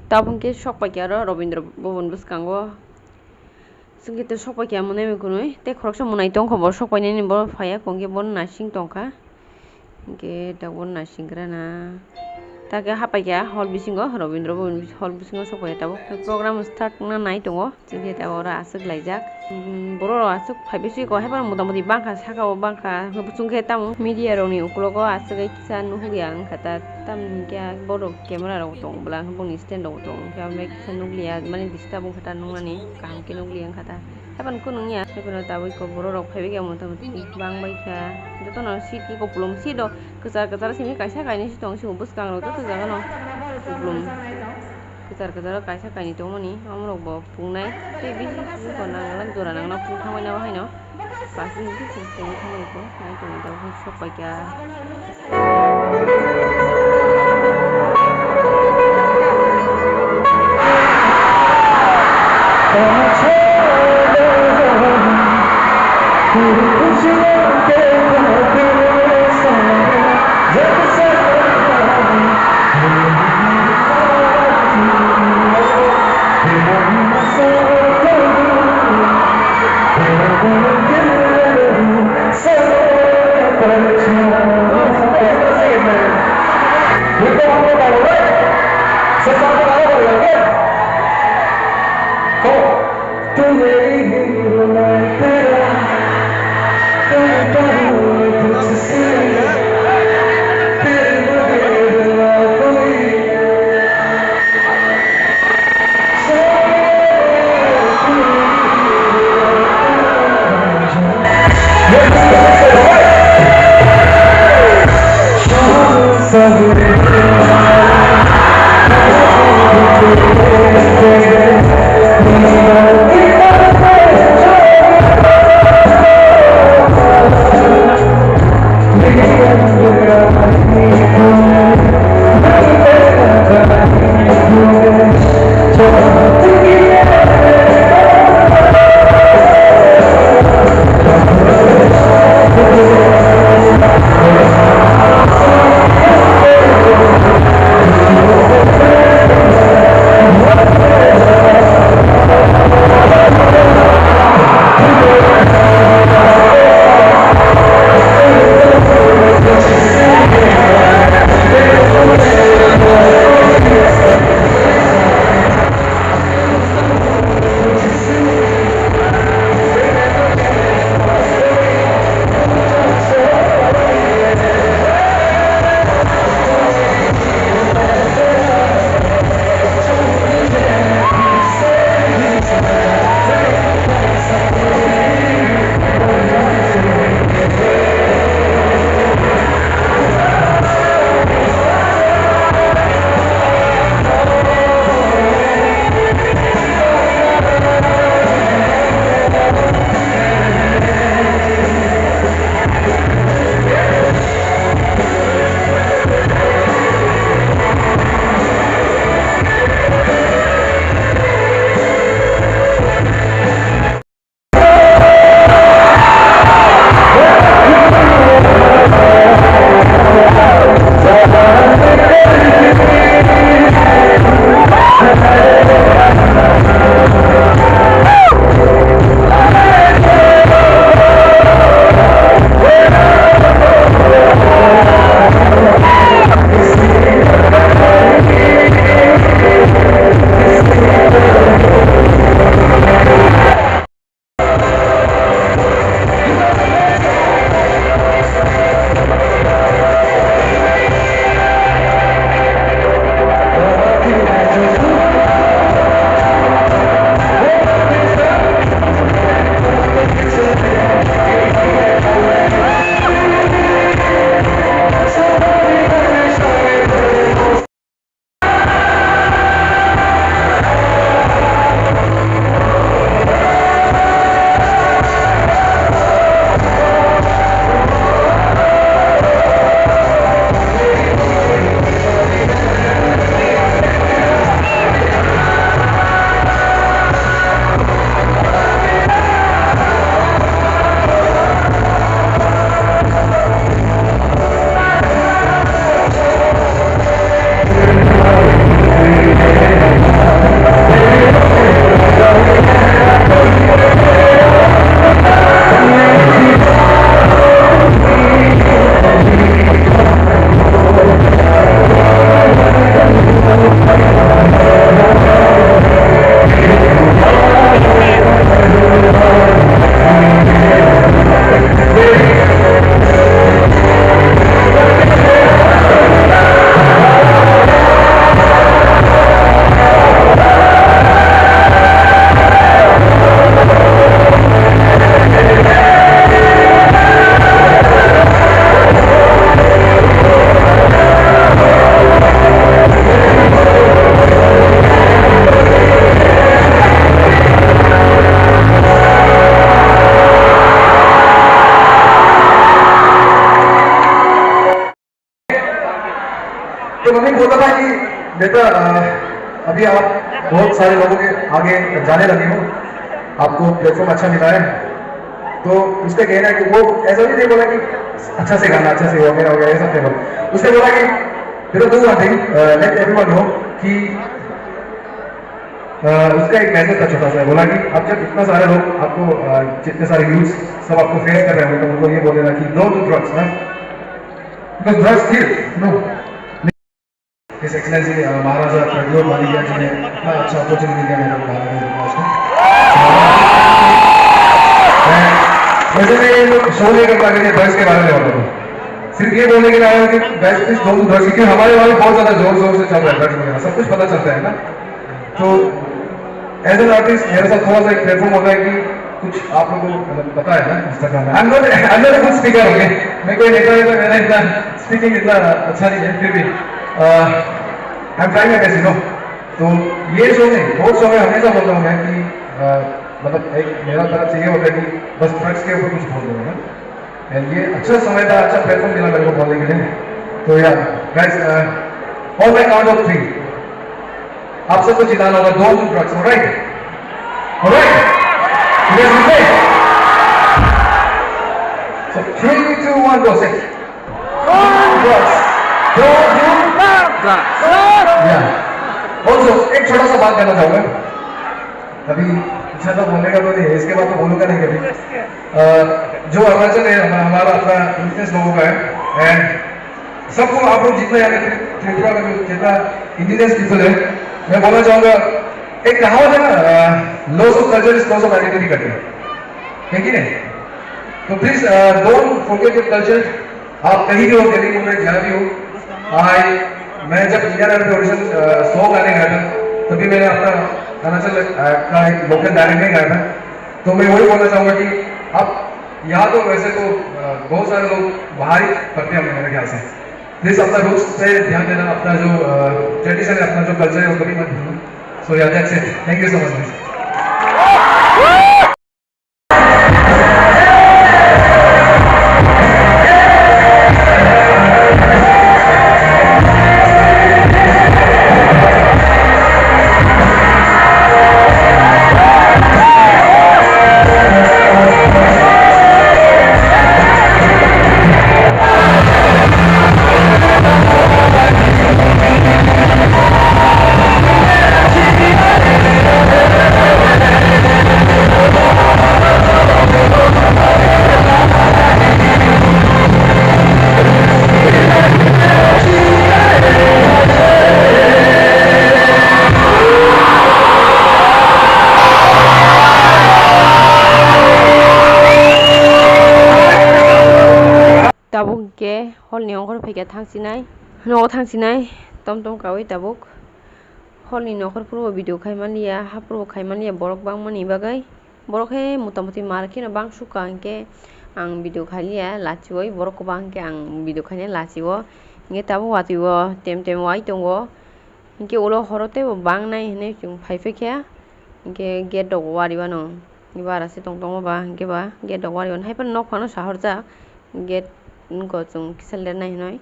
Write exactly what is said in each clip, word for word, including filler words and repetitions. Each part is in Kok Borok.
Tabuk khe sok paikha aro Rabindra Bhaban bwskango. Chwng khe sok paikha mwnwi mwnwi tei khoroksa mwnai tongkha bo sok painani bo phaiya kongkhe bo nasing tongkha. Hwnkhe tabuk bo nasing gra na. Ta khe hapaikha hall bisingo, Rabindra Bhaban bis-, hall bisingo sok paikha tabuk program start wngna nai tongo. Chwng khe tabuk oro aswk laijak. Borok rok aswk phai bising kok hai phano mota moti bangkha saka o bangkha. Chwng khe tamo media rokni ukologo aswk kisa nuhukya wngkha ta. Tamni hwnkhe borok camera rok tongo bwla hwnkhe boni stand rok tongo. Hwnkhe amo kisa nukliya mani disturb wngkha ta nuknani kaham khe nukliya wngkha ta. Haiphano kunu wngya haiphano tabuk kok borok rok phaibai kha mota moti bangbai kha. Jotono seat khe kupulung seat rok kwchar kwchar simi kaisa kainwi se tongo se bwskango joto jagano kupulung. Kwchar kwcharo kaisa kainwi tongmani, omorokbo pungnai tei bisi bisi jora nanglak, jora nanglak pung thangmani abo haino. Plastic ni bisi tongwi thangmani kok, nai tongwi tabuk sok paikha. बेटा, अ, अभी आप बहुत सारे लोगों के आगे जाने लगे हो, आपको प्लेटफॉर्म अच्छा मिला है, तो उसका कहना है कि वो ऐसा भी नहीं बोला कि अच्छा से गाना, अच्छा से वगैरह वगैरह, ऐसा नहीं बोला। उसने बोला कि, बेटा, do one thing, let everyone know कि, अ, उसका एक मैसेज था छोटा सा, बोला कि आप जब इतना सारे लोग आपको, अ, जितने सारे यूथ सब आपको फेस कर रहे हो, तो उनको ये बोल देना कि don't do drugs, ना, because drugs kill, no। His Excellency, अ, महाराजा प्रद्योत मालिकिया जी ने इतना अच्छा अपॉर्चुनिटी दिया मेरे को गाने का, रिक्वेस्ट है। मैं, वैसे मैं ये लोग शो नहीं करता, अगर ये ड्रग्स के बारे में होता तो सिर्फ ये बोलने के लिए आया हूँ कि guys, please don't do drugs, क्योंकि हमारे वहाँ भी बहुत ज़्यादा जोर जोर से चल रहा है ड्रग्स वगैरह, सब कुछ पता चलता है ना। तो एज एन आर्टिस्ट मेरे साथ थोड़ा सा एक प्लेटफॉर्म होता है कि कुछ आप लोगों को, मतलब, पता है ना, इंस्टाग्राम में। I'm not, I'm not a good speaker, okay? मैं कोई नेता वेता, मेरा इतना स्पीकिंग इतना अच्छा नहीं है, फिर भी, I am trying my best, you know. तो ये शो नहीं, बहुत शो में हमेशा बोलता हूँ मैं कि, अ, मतलब, एक मेरा तरफ से ये होता है कि बस ड्रग्स के ऊपर कुछ बोल दो, है ना? एंड ये अच्छा समय था, अच्छा प्लेटफॉर्म मिला मेरे को बोलने के लिए। तो या, guys, on my count of three, आप सबको चिल्लाना होगा, don't do drugs, alright? Alright? You guys with me? So three, two, one, go, say. Don't do drugs. Don't do drugs. Yeah. Also, एक छोटा सा बात कहना चाहूँगा। अभी इच्छा तो बोलने का तो नहीं है, इसके बाद तो बोलूंगा नहीं कभी। अ, जो अरुणाचल है, हम-, हमारा अपना इंडिजिनस लोगों का है, एंड सबको, आप लोग जितना यहाँ पे त्रि-, त्रिपुरा में जो जितना इंडिजिनस पीपल है, मैं बोलना चाहूँगा, एक कहावत है ना, अ, loss of culture is loss of identity करके, है कि नहीं? तो प्लीज, अ, डोंट फॉरगेट योर कल्चर। आप कहीं भी हो, दिल्ली, मुंबई, जहाँ भी हो, आई, मैं जब इंडिया लेवल पे ऑडिशन, अ, शो गाने गया था, तभी मैंने अपना अरुणाचल, अ, का एक लोकल डायलेक्ट में गाया था। तो मैं वही बोलना चाहूँगा कि आप यहाँ तो वैसे तो, अ, बहुत सारे लोग बाहर ही पढ़ते होंगे मेरे ख्याल से। प्लीज अपना रूट्स पे ध्यान देना, अपना जो, अ, ट्रेडिशन है, अपना जो कल्चर है, वो कभी मत भूलना। So yeah, that's it. Thank you so much, guys. Tabuk hwnkhe hall ni ongkhor phaikha thangsinai, nogo thangsinai, tom tom kaui tabuk. Hall ni nokhor phuru bo video khai manliya, ha phuru bo khai manliya borok bangmani bagwi. Borok khe mota moti mar kheno bang sukha, hinkhe ang video khailiya lachiui, borok kwbang hinkhe ang video khaina lachio. Hinkhe tabuk watwi o tem tem wai tongo. Hinkhe ulo horo teibo bang nai hinwi chwng phai phai kha. Hinkhe gate rok wari wano. Hinkhe bara se tong tongo ba, hinkhe ba gate rok wari wano. Haiphano nok phano sahorjak. Gate wngkha chwng kisa ler nai hinwi.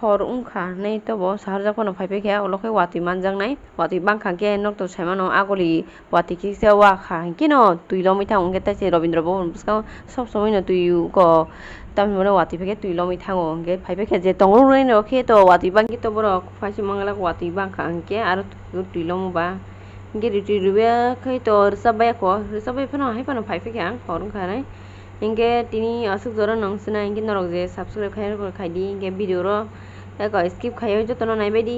Hor wngkha hinwi tobo sahorjak phano phai phai kha, ulo khe watwi manjaknai. Watwi bangkha khe nok to saimano aguli watwi kisa wa kha, hinkhe no twi lomwi thango, hinkhe tei se Rabindra Bhaban bwskango sob somoi no twi o, tamni hwnba watwi phai khe twi lomwi thango, hinkhe phai phai khe je tongo rwrwini rok khe to watwi bangkhe to borok phaisa manglak watwi bangkha, hinkhe aro twi lomo ba, hinkhe ritwi rwya khe to rwchap baiya kho, rwchap bai phano hai phano phai phai khe ang hor wngkha hinwi. Hinkhe tini aswk jora nung sina hinkhe norok je subscribe khai rwkha khai di, hinkhe video ro eko skip khaiwi jotono naibai di.